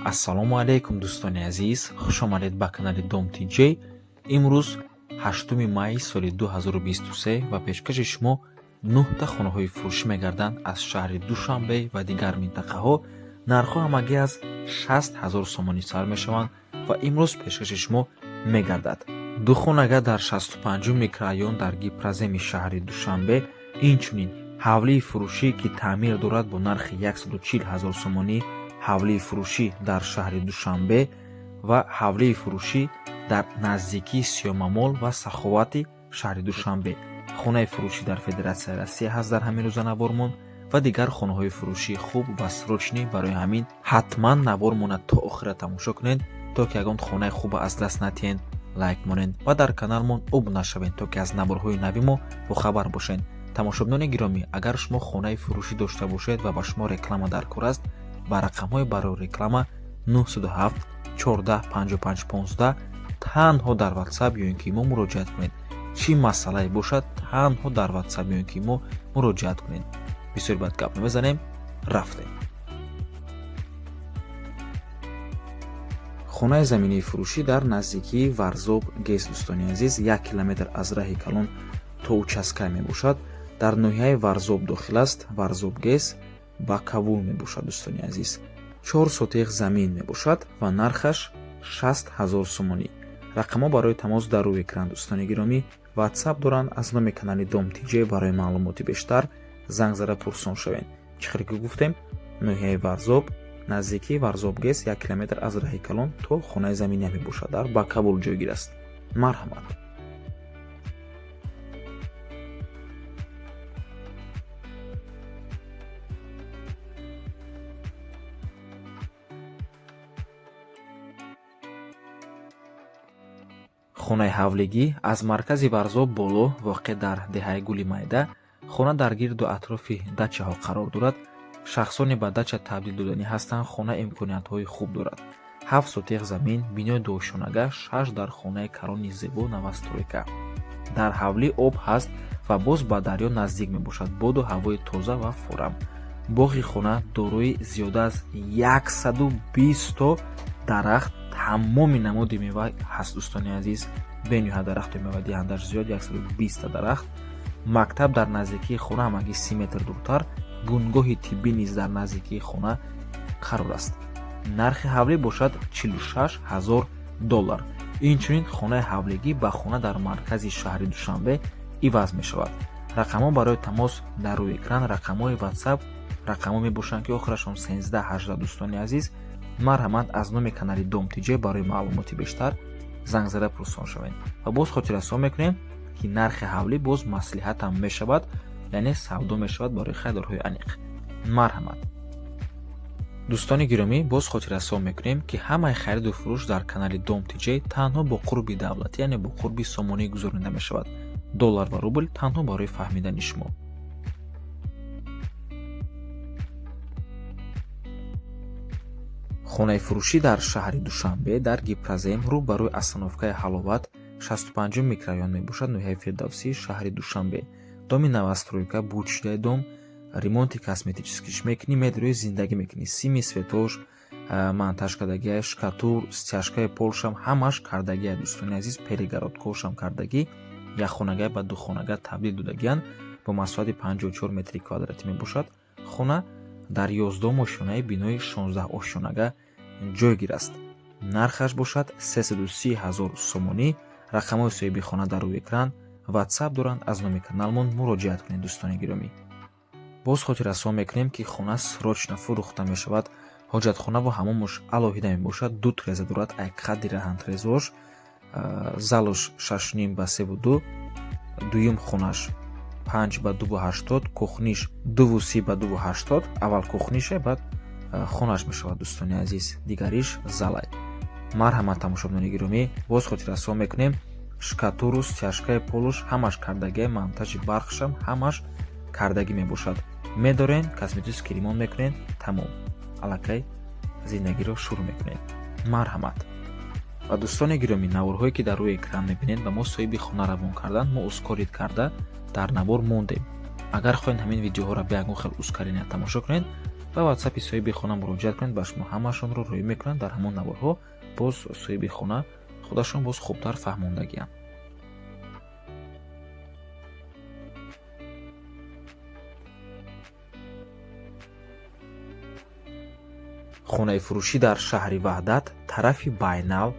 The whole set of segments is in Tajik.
Ассалому алайкум, дӯстони азиз, хушомадед ба канали Дом Тҷ. Имрӯз 8 майи соли 2023 ва пешкаши шумо нӯҳта хонаҳои фурӯшӣ мегарданд аз шаҳри Душанбе ва дигар минтақаҳо. Нархҳо ҳамагӣ аз 60 ҳазор сомонӣ сар мешаванд ва имрӯз пешкаши шумо мегардад ду хонага дар 65 микрорайон дар Гипроземи шаҳри Душанбе, инчунин ҳавлии фурӯшӣ, ки таъмир дорад, бо нархи 140 ҳазор сомонӣ, ҳавлии фурӯшӣ дар шаҳри Душанбе ва ҳавлии фурӯшӣ дар наздикии Сиёмамол ва Саховати шаҳри Душанбе, хонаи фурӯшӣ дар Федератсияи Россия ҳаст дар ҳамин рӯза навормон ва дигар хонаҳои фурӯшии хуб ва срочный. Барои ҳамин ҳатман навормона то охира тамошо кунед, то ки ягон хонаи хуба аз даст натиҳед. Лайк монед ва дар каналмон обуна шавед, то ки аз наворҳои нави мо бохабар бошед. Тамошобинони гиромӣ, агар шумо хонаи фурӯшӣ дошта бошед ва ба шумо реклама дар кор аст, ба рақамҳои барои реклама 907 14 55 15 танҳо дар WhatsApp ё ин ки мо муроҷиат кунед. Чӣ масъалае бошад, танҳо дар WhatsApp ё ин ки мо муроҷиат кунед. Бисёр бад гап намезанем, рафтем. Хонаи заминии фурӯшӣ дар наздикии Варзоб ГЭС, дӯстони азиз, 1 километр аз раҳи калон то участка мебошад. Дар ноҳияи Варзоб дохил аст, Варзоб ГЭС ба Кавул мебошад. Дӯстони азиз, 4 сотих замин мебошад ва нархаш 60 ҳазор сомонӣ. Рақамҳо барои тамос дар рӯи экран, дӯстони гиромӣ, WhatsApp доранд. Аз номи канали Дом Тҷ барои маълумоти бештар занг зада пурсон шавед. Чӣ хеле ки гуфтем, ноҳияи Варзоб, наздикии Варзоб ГЭС, 1 километр аз раҳи калон то хонаи заминия мебошад, дар Бакабул ҷойгир аст. Марҳамат. Хонаи ҳавлигӣ аз маркази Варзоб боло, воқеъ дар деҳаи Гули Майда. Хона дар гирду атрофи дачаҳо қарор дорад. Шахсоне ба дача табдил доданӣ ҳастанд, хона имкониятҳои хуб дорад. 7 сотих замин, бинои дуошёнага, шаш дар хонаи калони зебо, новостройка. Дар ҳавлӣ об ҳаст ва боз ба дарё наздик мебошад. Боду ҳавои тоза ва форам. Боғи хона дорои зиёда аз 120 дарахт, тамоми намуди мева ҳаст. Дӯстони азиз, бениҳоят дарахту мевадиҳандаш зиёд, 120 дарахт. Мактаб дар наздикии хона, ҳамагӣ 30 метр дуртар. Бунгоҳи тиббӣ низ дар наздикии хона қарор аст. Нархи ҳавлӣ бошад 46 ҳазор доллар. Инчунин хонаи ҳавлигӣ ба хона дар маркази шаҳри Душанбе иваз мешавад. Рақамҳо барои тамос дар рӯи экран, рақамҳои WhatsApp, рақамҳо мебошанд, ки охирашон 13 18. Дӯстони азиз, марҳамат, аз номи канали Дом Тҷ барои маълумоти бештар занг зада пурсон шавед. Ва боз хотиррасон мекунем, ки нархи ҳавлӣ боз маслиҳатам мешавад, яъне савдо мешавад барои харидорҳои аниқ. Марҳамат. Дӯстони гиромӣ, боз хотиррасон мекунем, ки ҳамаи хариду фурӯш дар канали Дом Тҷ танҳо бо қурби давлатӣ, яъне бо қурби сомонӣ гузаронида мешавад. Доллар ва рубл танҳо барои фаҳмидани шумо. Хонаи фурӯшӣ дар шаҳри Душанбе, дар Гипрозем, рӯ ба рӯи остановкаи Ҳаловат, 65 микрорайон мебошад, ноҳияи Фирдавсии шаҳри Душанбе. Доми новостройка, бучшудаи дом, ремонти косметическиш мекунӣ, медрои, зиндагӣ мекунӣ. Сими светош монтаж кардагия, штукатур, стяжкаи полшам ҳамаш кардагия. Дӯстони азиз, перегородкошам кардагӣ. Як хонага ба ду хонага табдил додагиянд. Бо масоҳати 54 метри квадратӣ мебошад. Хона дар 11 ошёнаи бинои 16 ошёнага ҷойгир аст. Нархаш бошад 330 ҳазор сомонӣ. Рақамҳои соҳиби хона дар рӯи экран, WhatsApp доранд. Аз номи каналмон муроҷиат кунед. Дӯстони гиромӣ, боз хотиррасон мекунем, ки хона срочно фурӯхта мешавад. Ҳоҷатхонаву ҳамомуш алоҳида мебошад. Ду треза дорад, ай қадди раҳан трезош. Залош 6,5 ба 3,2, дуюм хонаш 5 ба 2,80, кухниш 2,30 ба 2,80. Аввал кухнише, баъд хонаш мешавад. Дӯстони азиз, дигариш залай. Марҳамат, тамошобинони гиромӣ. Боз хотиррасон мекунем, штукатуру, стяжкаи полуш ҳамаш кардагия, монтажи барқшам ҳамаш кардагӣ мебошад. Медорен, косметический ремонт мекунед, тамом, аллакай зиндагиро шурӯъ мекунед. Марҳамат. Ва дӯстони гиромӣ, наворҳое, ки дар рӯи экран мебинед, ба мо соҳиби хона равон карданд. Мо ускорить карда дар навор мондем. Агар хоҳед, ҳамин видеоҳоро бе ягон хел ускорения тамошо кунед. Ба ватсапи соҳиби хона муроҷиат кунед, ба шумо ҳамаашонро рӯй мекунанд. Дар ҳамон наворҳо боз соҳиби хона худашон боз хубтар фаҳмондагианд. Хонаи фурӯшӣ дар шаҳри Ваҳдат, тарафи Байнав,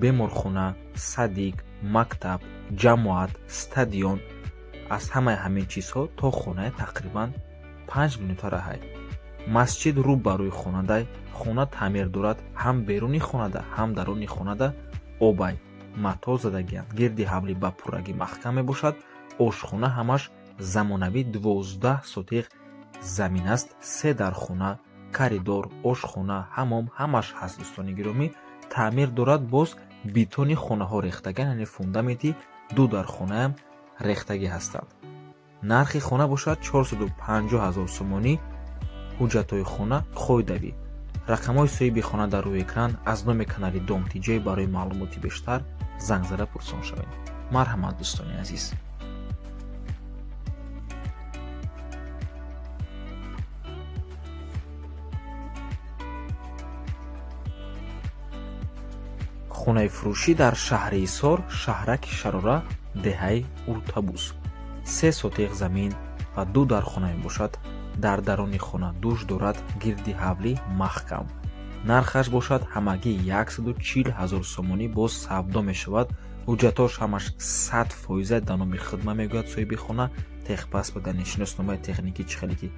беморхона, садик, мактаб, ҷамоат, стадион, аз ҳамаи ҳамин чизҳо то хонае тақрибан 5 минута раҳай. Масҷид рӯ ба рӯи хонадай, хона таъмир дорад, ҳам беруни хонада, ҳам даруни хонада обай, мато задагианд. Гирди ҳавлӣ ба пуррагӣ маҳкам мебошад. Ошхона ҳамаш замонавӣ, 12 сотиқ замин аст, 3 дархона, коридор, ошхона, ҳамом ҳамаш ҳаст. Дӯстони гиромӣ, таъмир дорад, боз бетони хонаҳо рехтагианд, яъне фундаменти 2 дархонаам рехтагӣ ҳастанд. Нархи хона бошад 450 000 сомонӣ. Ҳуҷҷатҳои хона қоидавӣ. Рақамҳои соҳиби хона дар рӯи экран. Аз номи канали Дом Тиҷей барои маълумоти бештар занг зада пурсон шавед. Марҳамат, дӯстони азиз. Хонаи фурӯшӣ дар шаҳри Ҳисор, шаҳраки Шарора, деҳаи Уртабуз. 3 сотиқ замин ва 2 дархона мебошад. Дар даруни хона душ дорад, гирди ҳавлӣ маҳкам. Нархаш бошад ҳамагӣ 140 000 сомонӣ, боз савдо мешавад. Ҳуҷҷатҳош ҳамаш 100% дар номи хидма мегӯяд соҳиби хона. Техпаспорт, яъне шиносномаи техникӣ, чӣ хеле ки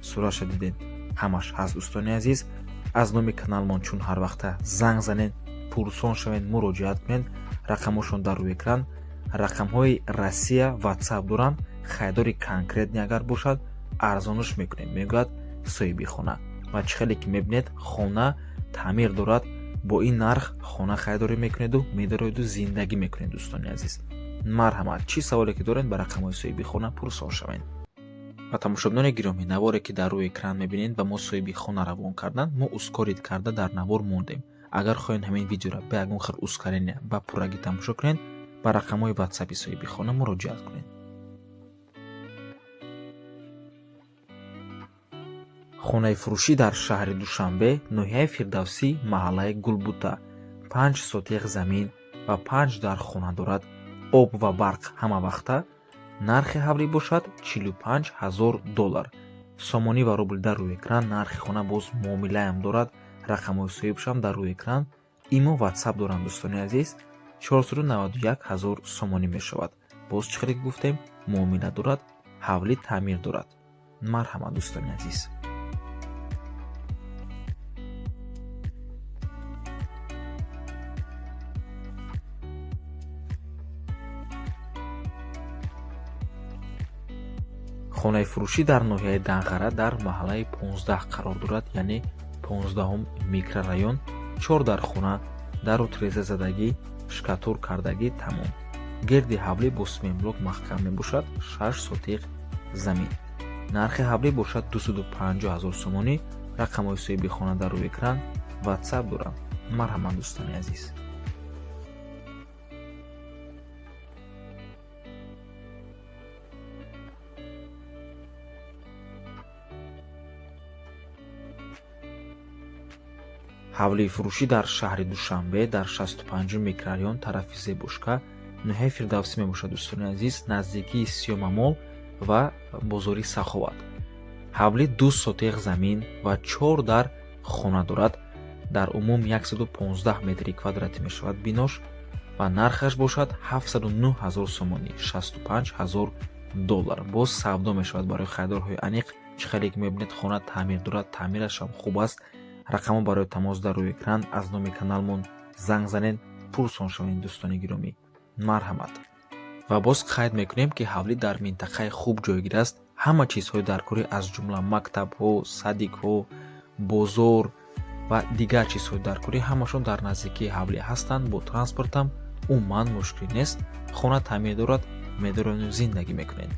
суратша дидед, ҳамаш ҳаст. Дӯстони азиз, аз номи каналмон чун ҳар вақта занг занед, пурсон шавед, муроҷиат кунед. Рақамҳошон дар рӯи экран, рақамҳои Россия, ватсап доранд. Харидори конкретный агар бошад, арзонаш мекунем, мегӯяд соҳиби хона. Ва чӣ хеле ки мебинед, хона таъмир дорад. Бо ин нарх хона харидорӣ мекунеду медароеду зиндагӣ мекунед. Дӯстони азиз, марҳамат, чӣ саволе ки доред, ба рақамҳои соҳиби хона пурсон шавед. Ва тамошобинони гиромӣ, наворе ки дар рӯи экран мебинед, ба мо соҳиби хона равон карданд, мо ускорить карда дар навор мондем. Агар хоҳед ҳамин видеоро ба ягон хел ускорение ба пуррагӣ тамошо кунед, ба рақамҳои ватсапи соҳиби хона муроҷиат кунед. Хонаи фурӯшӣ дар шаҳри Душанбе, ноҳияи Фирдавсӣ, маҳаллаи Гулбута, 5 сотиқ замин ва 5 дар хона дорад. Об ва барқ ҳама вақта. Нархи ҳавлӣ бошад 45 000 доллар. Сомонӣ ва рубл дар рӯи экран. Нархи хона боз муомилаам дорад. Рақамҳои соҳибшам дар рӯи экран. Имо, ватсап доранд. Дӯстони азиз, 491 000 сомонӣ мешавад. Боз чӣ хеле ки гуфтем, муомила дорад, ҳавлӣ таъмир дорад. Марҳамат, дӯстони азиз. Хонаи фурӯшӣ дар ноҳияи Данғара дар маҳаллаи 15 қарор дорад, яъне 15 микрорайон. 4 дархона, дару тиреза задагӣ, шкатур кардагӣ, тамом. Гирди ҳавлӣ бо симентблок маҳкам мебошад, 6 сотиқ замин. Нархи ҳавлӣ бошад 250 000 сомонӣ. Рақамҳои соҳиби хона дар рӯи экран, ватсап доранд. Марҳамат, дӯстони азиз. Ҳавлии фурӯшӣ дар шаҳри Душанбе дар 65 микрорайон, тарафи Зебушка, ноҳияи Фирдавсӣ мебошад. Дӯстони азиз, наздикии Сиёмамол ва бозори Саховат. Ҳавлӣ 2 сотиқ замин ва 4 дар хона дорад. Дар умум 115 метри квадратӣ мешавад бинош ва нархаш бошад 709 000 сомонӣ, 65 000 доллар. Боз савдо мешавад барои харидорҳои аниқ. Чӣ хеле ки мебинед, хона таъмир дорад, таъмираш ҳам хуб аст. Рақамҳо барои тамос дар рӯи экран. Аз номи каналмон занг занед, пурсон шавед, дӯстони гиромӣ. Марҳамат. Ва боз қайд мекунем, ки ҳавлӣ дар минтақаи хуб ҷойгир аст. Ҳама чизҳои даркорӣ, аз ҷумла мактабҳо, садикҳо, бозор ва дигар чизҳои даркорӣ ҳамашон дар наздикии ҳавлӣ ҳастанд. Бо транспортам умуман мушкилӣ нест. Хона таъмир дорад, медароеду зиндагӣ мекунед.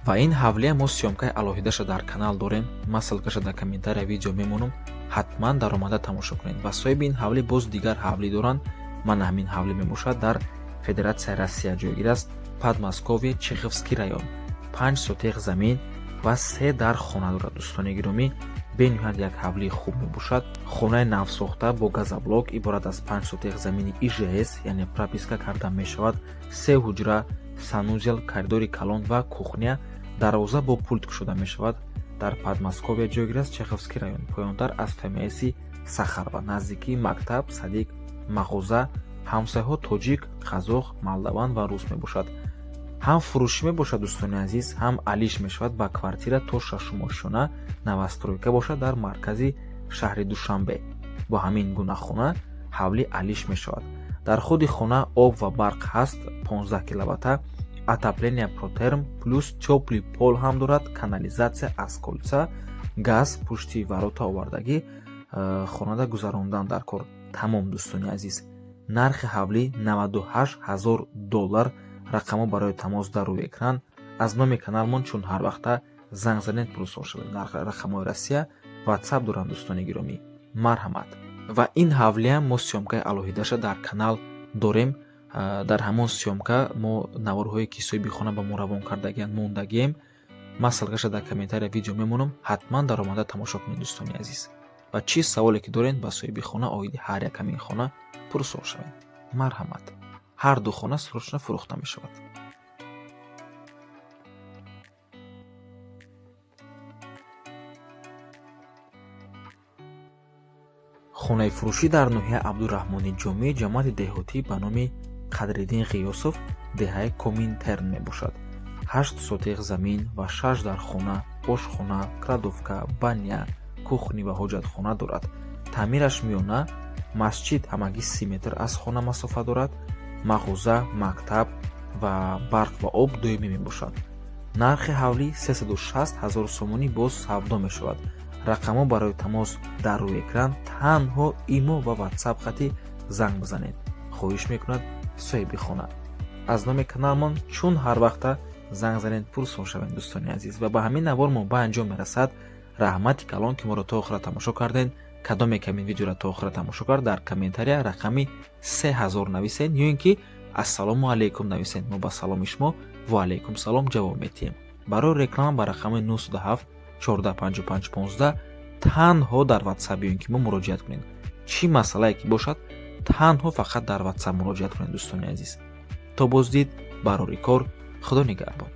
Ва ин ҳавлия мо съёмкаи алоҳидаша дар канал дорем. Ман ссылкаша дар комментария видео мемонам, ҳатман даромада тамошо кунед. Ва соҳиби ин ҳавлӣ боз дигар ҳавлӣ доранд. Мана ҳамин ҳавлӣ мебошад, дар Федератсияи Россия ҷойгир аст, Подмосковье, Чеховский район, 5 сотиқ замин ва 3 дар хона дорад. Дӯстони гиромӣ, Бениҳоят як ҳавлии хуб мебошад. Хонаи навсохта бо газоблок, иборат аз 5 сотих замини ИЖС, яъне прописка карда мешавад, се ҳуҷра, санузел, коридори калон ва кухня. Дарвоза бо пульт кушода мешавад. Дар Подмосковье ҷойгир аст, Чеховский район, поёнтар аз ФМСи Сахарова, наздикии мактаб, садик, мағоза. Ҳамсояҳо тоҷик, қазоқ, молдаван ва рус мебошад. Ҳам фурӯшӣ мебошад, дӯстони азиз, ҳам алиш мешавад ба квартира то шашумошёна. Новостройка бошад, дар маркази шаҳри Душанбе. Бо ҳамин гуна хона ҳавлӣ алиш мешавад. Дар худи хона об ва барқ ҳаст, 15 киловатта, отопление протерм, плюс тёплый пол ҳам дорад, канализация аз кольца, газ пушти ворота овардагӣ, хонада гузарондан дар кор тамом. Дӯстони азиз, нархи ҳавлӣ 98 ҳазор доллар. Рақамҳо барои тамос дар рӯи экран. Аз номи каналмон чун ҳар вақта занг занед, пурсон шавед. Рақамҳои Россия, Ватсап доранд, дӯстони гиромӣ, марҳамат. Ва ин ҳавлиам мо съёмкаи алоҳидаша дар канал дорем. Дар ҳамон съёмка мо наворҳое, ки соҳиби хона ба мо равон кардагианд, мондагием. Ман ссылкаша дар комментария видео мемонам, ҳатман даромада тамошо кунед, дӯстони азиз, ва чӣ саволе ки доред ба соҳиби хона оиди ҳар як ҳамин хона пурсон шавед. Марҳамат, ҳар ду хона срочно фурӯхта мешавад. Хонаи фурӯшӣ дар ноҳияи Абдураҳмони Ҷомӣ, ҷамоати деҳотӣ ба номи Қадриддин Ғиёсов, деҳаи Коминтерн мебошад. 8 сотих замин ва шаш дар хона, ошхона, кладовка, баня, кухня ва ҳоҷатхона дорад. Таъмираш миёна. Масҷид ҳамагӣ 30 метр аз хона масофа дорад. Мағоза, мактаб ва барқ ва об доимӣ мебошад. Нархи ҳавлӣ 360 ҳазор сомонӣ, боз савдо мешавад. Рақамҳо барои тамос дар рӯи экран, танҳо имо ва Ватсап хати занг бизанед, хоҳиш мекунад соҳиби хона. Аз номи каналмон чун ҳар вақта занг занед, пурсон шавед, дӯстони азиз. Ва ба ҳамин навор мо ба анҷом мерасад. Раҳмати калон, ки моро то охира тамошо кардед. Кадоме ки ҳамин видеоро то охира тамошо кард, дар комментария рақами 3000 нависед ё ин ки «Ассалому алайкум» нависед. Мо ба саломи шумо «Ва алайкум салом» ҷавоб медиҳем. Барои реклама ба рақами 907 14 55 15 танҳо дар Ватсап ё ин ки мо муроҷиат кунед. Чӣ масъалае ки бошад, танҳо фақат дар Ватсап муроҷиат кунед, дӯстони азиз. То боздид, барори кор, Худо нигаҳбон.